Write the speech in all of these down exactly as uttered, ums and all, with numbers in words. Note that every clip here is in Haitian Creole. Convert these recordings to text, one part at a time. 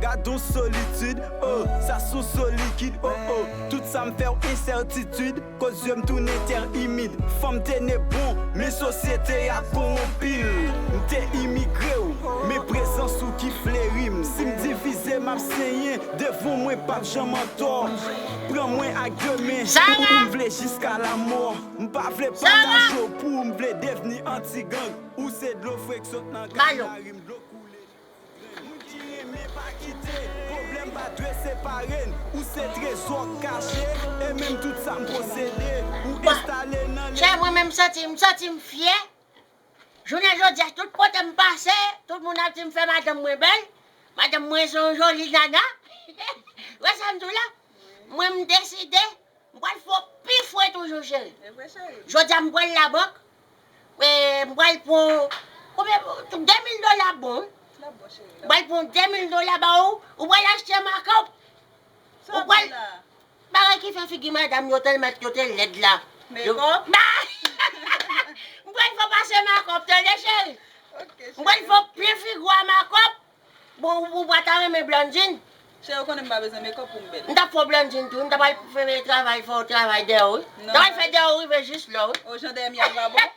Gad yon solitid, oh, sa sou solikid, oh, oh. Tout sa m fè w ensètitid, koz zye m tounen tè imid. Fanm te ne bon, men sosyete a kowonpi l. M te imigre w, men prezans ou ki fleri m. Si m divize, m ap senyen. Devan mwen p ap janm antò. Pran mwen ak de men. Pou m vle jiska lamò. M pa vle pataje w pou m vle devni anti-gang. Ou se dlo fre k sot nan Ganarim, dlo koule. Moun ki renmen pa kite, pwoblèm pa dwe separe n. Ou se trezò k kache, e menm tout sa m posede, ou enstale nan lè. Chè, mwen menm m santi, m santi m fyè. Jounen jodi a, tout kote m pase, tout moun ap di m fè madanm mwen bèl. Madanm mwen se yon joli nana. Wè sa m di w la? Mwen m deside. M pral fè w pi fre toujou, cheri. E vre, cheri. Jodi a, m pral labank. E, m pral pran, konbyen, de mil dola bon, wi. L ap bon, cheri. M pral pran de mil dola ba ou, ou pral achte makòp. Ou pral, bagay ki fè figi madanm yo tèlman yo te lèd la. Mekòp? M pral fè w pase makòp, tande, cheri? Ok, cheri. M pral fè w plen figi w a makòp. Bon, ou, ou pa ta renmen Blondine? Cheri, ou konnen m pa bezwen mekòp pou m bèl. M t ap fè w Blondine tou, m ta pral fè travay, fè w travay dèyè w, wi. M ta pral fè dèyè w rive jis la, wi. O, jan dèyè m y ap va bon.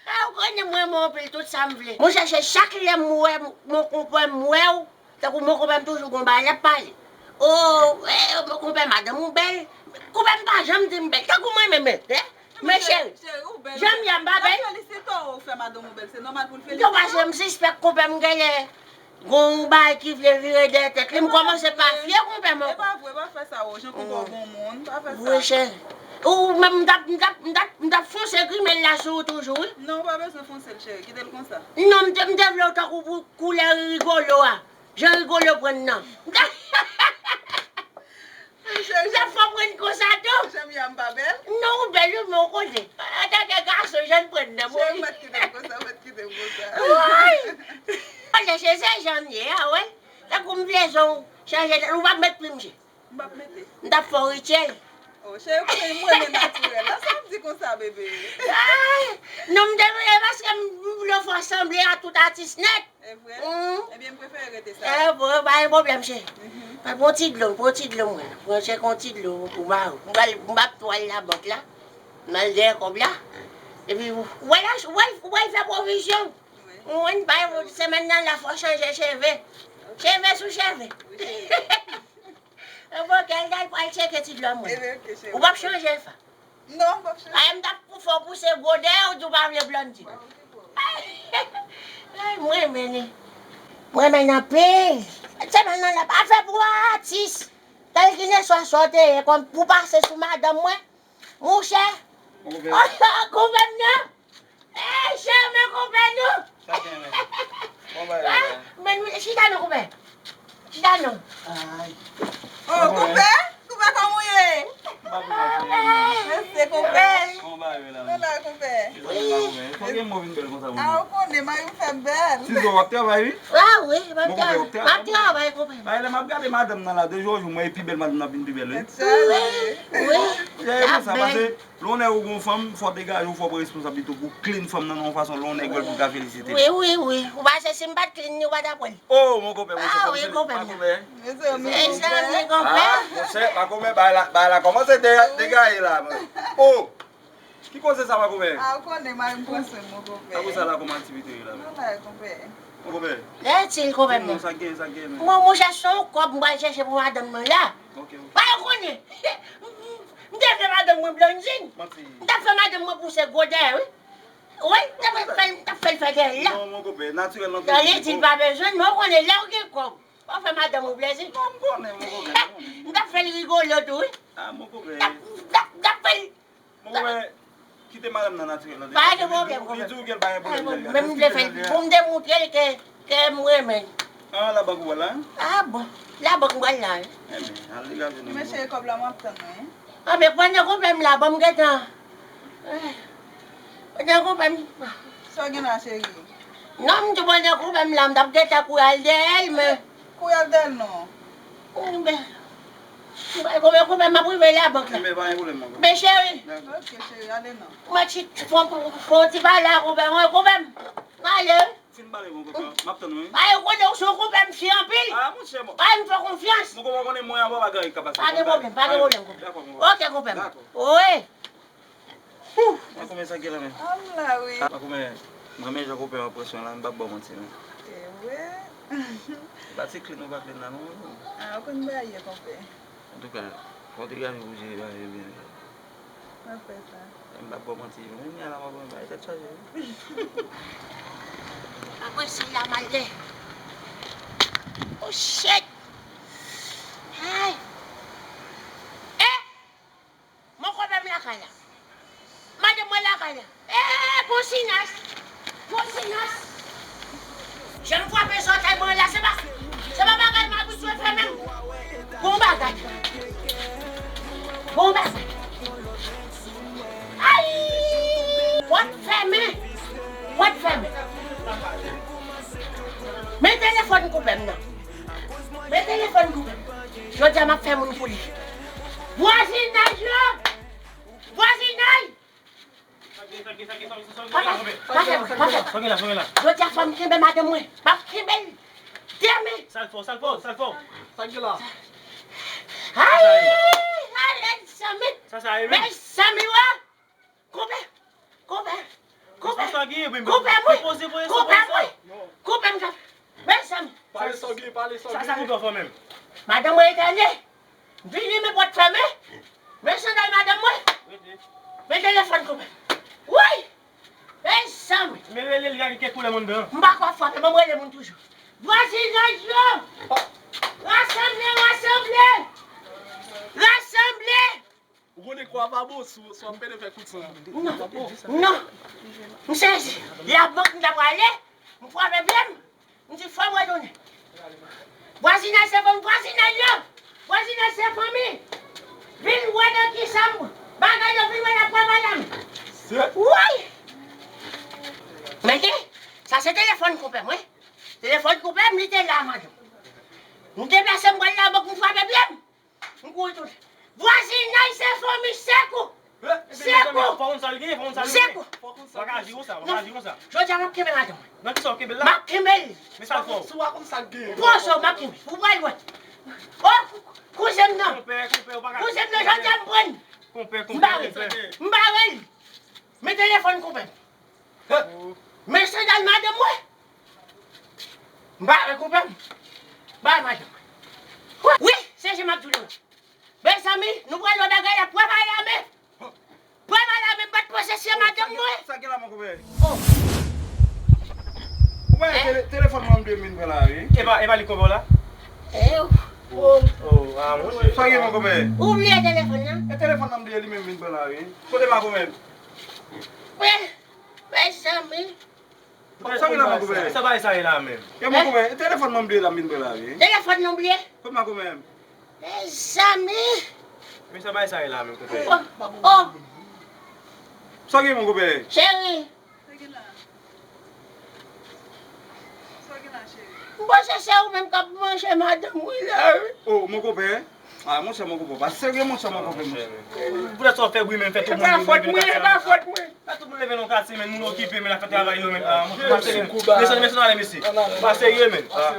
A, ou konnen mwen, mwen anpil tout sa m vle. Mwen chèche chak lè m wè, mwen konprann m wè w, tankou mwen konprann m toujou gon bagay l ap pale. O, e, mwen konprann madanm ou bèl. Konprann m pa janm di m bèl. Tankou mwen menm, e. Men cheri, jan m ye a m pa bèl? Yo pa se m sispèk konpè m genyen. Gon bagay ki vle vire dèyè tèt li, m kòmanse pa fye konpè m ankò. E pa vre, pa fè sa, o, jan konpè w bon moun, pa fè sa. Vre, cheri. Ou menm, m t ap, m t ap, m t ap, m t ap fonse grimèl la sou ou toujou, wi. Non, ou pa bezwen fonse l, cheri, kite l konsa. Non, m te, m te vle w tankou pou koulè rigolo a. Jan rigolo pran nan. Jan fò pran konsa tou. Jan m ye a m pa bèl? Non, ou bèl, wi, men ou konnen. Antanke gason, jan n pran nan. Cheri, ou mèt kite m konsa, ou mèt kite m konsa. Woy! Konnen se, se jan m ye a, wi. Tankou m vle jan w chanje tèt, ou p ap met pri m, cheri. M p ap mete. M t ap fè w Rachel. O, cheri, ou konnen m renmen natirèl la. Sa w ap di konsa, bebe? Ay! Non, m te vle paske m, m vle w fè w sanble a tout atis nèt. E vre? Ebyen, m prefere rete sa. E vre, pa gen pwoblèm, cheri. Pran yon ti dlo, pran yon ti dlo, mwen. Pran chèk yon ti dlo pou mari w. M pral, m ap twal labank la. M al dèyè kòb la. Epi, ou wè la, ou wè, ou wè l fè pwovizyon. Ou wè, bay, semèn nan la, fò chanje cheve. Cheve sou cheve. Ebyen, ok, l al pral tcheke ti dlo mwen. Ou p ap chanje l, fa. Non, m p ap chanje. Ay, m t ap pou fè w pouse gwo dèyè, ou di w pa vle Blondine. Ay, mwen renmen li. Mwen renmen l anpil. Semèn nan la, afè pou atis. Kèlkileswa sa w te ye, kòm pou pase sou madanm mwen. Monchè. Konpè m nan. Ey, chè, men konpè nou. Sa gen, men. Bon bagay la. Men nou, chita non, konpè. Chita non. Ay. O, konpè? Konpè, kòman w ye? M pa konpè, cheri. Mèsi, konpè. Bon bagay la. Mwen la, konpè. Wi. Fò gen mwen vin bèl konsa pou mwen. A, ou konnen, mari m fè m bèl. Sizo, w ap travay, wi. A, wi, m ap travay. M ap travay, konpè. Ay, lè m ap gade madanm nan la, de jou an jou, mwen, e pi bèl madanm nan ap vin pi bèl, wi. Wi, wi. L ap bèl. Lè w nèg ou gon fanm, fò w degaje w, fò w pran responsablite w pou w clean fanm nan nan yon fason, lè w nèg wè l pou l ka felisite l. Wi, wi, wi. Ou pa se si m pa t clean ni, ou pa t ap wè l. O, mon konpè, monchè, pa konpè. Mezanmi, konpè. A, monchè, pa konpè, bagay la, bagay la kòmanse de-, degaye la, mwen. O, ki koze sa, pa konpè? A, ou konnen, mari m pran swen m, mon konpè. Apre sa la, kòman aktivite yo la, men? Bon bagay, konpè. Mon konpè. Lè itil, konpè m nan. Sa gen, sa gen, men. Mwen, monchè, se yon kòb m pral chèche pou madanm mwen la. Ok, ok. Pa yo konnen. M te vle madanm mwen Blondine. Manti. M t ap fè madanm mwen pouse gwo dèyè, wi. Wi, m t ap fè, m t ap fè l fè dèyè l la. Non, mon konpè, natirèl nan toujou. Li di l pa bezwen, men w konnen, lè w gen kòb, w ap fè madanm ou plezi. Non, m konnen, mon konpè, m konnen. M t ap fè l rigolo tou, wi. A, mon konpè. M t ap, m t ap, m t ap fè l. Mon konpè, kite madanm nan natirèl nan. Pa gen pwoblèm, konpè. Li di w ke l pa gen pwoblèm. Men m vle fè l, pou m demontre l ke, ke m renmen l. A, labank ou pral la? A, bon. Labank m pral la, wi. Ebyen, al degaje nou. Men cheri, kòb la, m ap tann ou, wi. A, men pandan konpè m la, ban m gentan. Pandan konpè m. Sa w gen la, cheri? Non, m di pandan konpè m la, m t ap gentan kouri al dèyè l, men. Kouri al dèyè l, non. Konpè, konpè, konpè, m ap rive labank la. Men pa gen pwoblèm, non. Men cheri. Ok, cheri, ale non. Mwen ti, fon, fon ti pale a konpè mwen, konpè m. M ale, wi. M pale bon, konpè. M ap tann ou, wi. Ba, yo konnen ou se yon konpè m fye anpil. Ah, monchè, mwen. Ba, m fè konfyans. Mwen konpè konnen mwen anba bagay k ap pase. Pa gen pwoblèm, pa gen pwoblèm, konpè. Dakò, konpè. Ok, konpè m. Dakò. Wi. Makomè, sa k gen la, men? An m la, wi. Makomè, mwen menm jan konpè an pran swen la, m p ap ba w manti, men. Se vre? Ba ti klin ou pa klin la, non, non. Ah, ou konn bagay yo, konpè. Antouka, fò w te gade pou w jere bagay yo byen. M ap fè sa. M p ap ba w manti, men kounye a la, m ap ba w tèt chaje, wi. Apre se la m al de. Oh, shit! Ay! Eh! Mon konpè m lakay la. Madanm mwen lakay la. Eh, gon sinas. Gon sinas. Jan m frape zòtèy mwen la, se pa, se pa bagay m abitye fè menm. Gon bagay. Gon bagay. Ay! Pòt fèmen. Pòt fèmen. Men telefòn konpè m nan. Men telefòn koupe. Jodi a m ap fè moun pou li. Vwazinaj yo! Vwazinaj! Papa, pa fè mwen, pa fè mwen. Jodi a fò m kenbe madanm mwen. M ap kenbe l. Demen. Sa l fè w, sa l fè w, sa l fè w? Sa k gen la? Ay! Ay, mezanmi. Sa, sa ye menm? Mezanmi, wa! Konpè! Konpè! Konpè! Sa, sa gen, wi, men konpè mwen! Poze, poze, konpè mwen! Konpè m ka. Mezanmi! Pale sa w gen, pale sa w gen. Sa, sa konpè w fè menm? Madanm mwen etène. Vini men pòt fèmen. Men sandal madanm mwen. Men telefòn konpè. Woy! Mezanmi! Men rele l, gade kèk koulè moun dan. M pa kwè frape, men m rele moun toujou. Vwazinaj yo! Rasanble, rasanble! Rasanble! Ou konnen kwa pa bon, si w, si w ap pede fè kout san. Non, non. M sezi. Lè m t ap prale, m frape pye m. M di, "Fò m retounen." Vwazinaj se fanmi, vwazinaj yo! Vwazinaj se fanmi! Vin wè nan ki sa m, bagay yo, vin wè nan pwa madanm. Woy! Men li, sa se telefòn konpè mwen. Telefòn konpè m, li te la, madanm. M deplase m pral nan bank, m frape pye m. M kouri tounen. Vwazinaj se fanmi, sekou! Sekou! Fò konn sa l gen, fò konn sa l gen. Sekou! Fò konn sa l gen. W pa ka aji konsa, w pa ka aji konsa. Jodi a m ap kenbe madanm mwen. Nan kisa w kenbe l la? M ap kenbe l. Men sa l fè w. Si w pa konn sa l gen. Pran sa w, m ap kenbe. Ou pral wè. O, kou-, kouzen m nan. Konpè, konpè, w pa ka. Kouzen m nan, jodi a m pran l. Konpè, konpè, konpè. M bare l. M bare l. Men telefòn konpè m. Men sandal madanm mwen. M pa wè konpè m. Ba madanm mwen. Wi, se jan m ap di w la. Mezanmi, nou pral wè bagay la, pwè pa la men. Pwè pa la men, m pa t panse se madanm mwen. Sa gen la, mon konpè? Oh. Ou wè, tele-, telefòn mwen m bliye m vin pran la, wi. E pa, e pa li konpè w la? Eh, oh. Oh, ah, monchè. Sa gen, mon konpè? Ou bliye telefòn nan? E telefòn nan m bliye li menm vin pran la, wi. Kote makomè m? Mezanmi. Sa gen la, mon konpè? Sa bagay sa ye la menm? Yo, mon konpè, telefòn mwen m bliye la, m vin pran la, wi. Telefòn nan bliye? Kot makomè m? Mezanmi. Men sa bagay sa ye la menm, konpè? Oh, oh. Sa gen, mon konpè? Cheri. M panse se ou menm k ap manje madanm mwen la, wi. Oh, mon konpè. Ah, monchè, mon konpè, pa serye, monchè, mon konpè, monchè. Poutèt sa w fè bri, men fè tout moun leve nan katye, men. Fè tout moun leve nan katye, men moun okipe, men ap fè travay yo, men. Ah, monchè, pa serye. Mesye, mesye, n ale, mesye. Pa serye, men. Ah.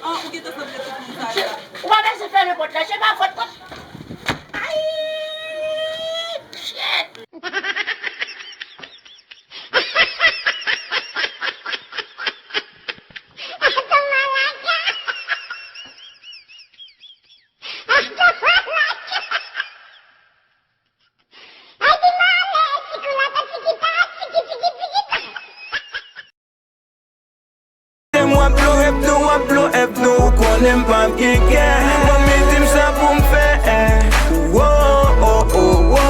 Ah, ou gentan sanble tout moun sa la. Ou pa bezwen fèmen pòt la, se pa fòt pòt. Ay! Shit! M w ap blow up, nou w ap blow up, nou ou konnen m p ap gen kè. Manmi di m sa pou m fè, eh. Wo, oh, oh, wo.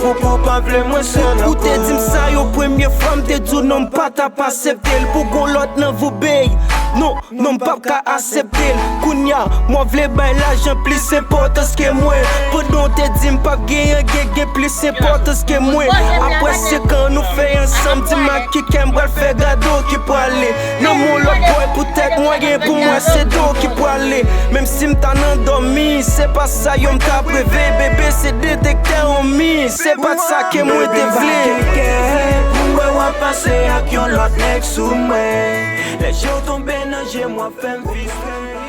Popo pa vle mwen sèl ankò. Ou te di m sa yon premye fwa, m te di w non, m pa t ap aksepte l pou gon lòt nan vou, bey. Non, non, m p ap ka aksepte l. Kounya, mwen vle bay lajan plis enpòtans ke mwen. Pandan w te di m p ap gen anyen, gen plis enpòtans ke mwen. Apre senk an nou fè ansanm, di m ak ki kè m pral fè gade w ki prale. Nan men yon lòt bòy poutèt mwayen pou mwen se de w ki prale. Menm si m ta nan dòmi, se pa sa yo m t ap reve. Bebe se detektè an mi, se pa t sa ke mwen te vle. Pou m wè w ap pase Ak yon lòt nèg sou mwen. Lè je w tonbe nan je m, w ap fè m vibre.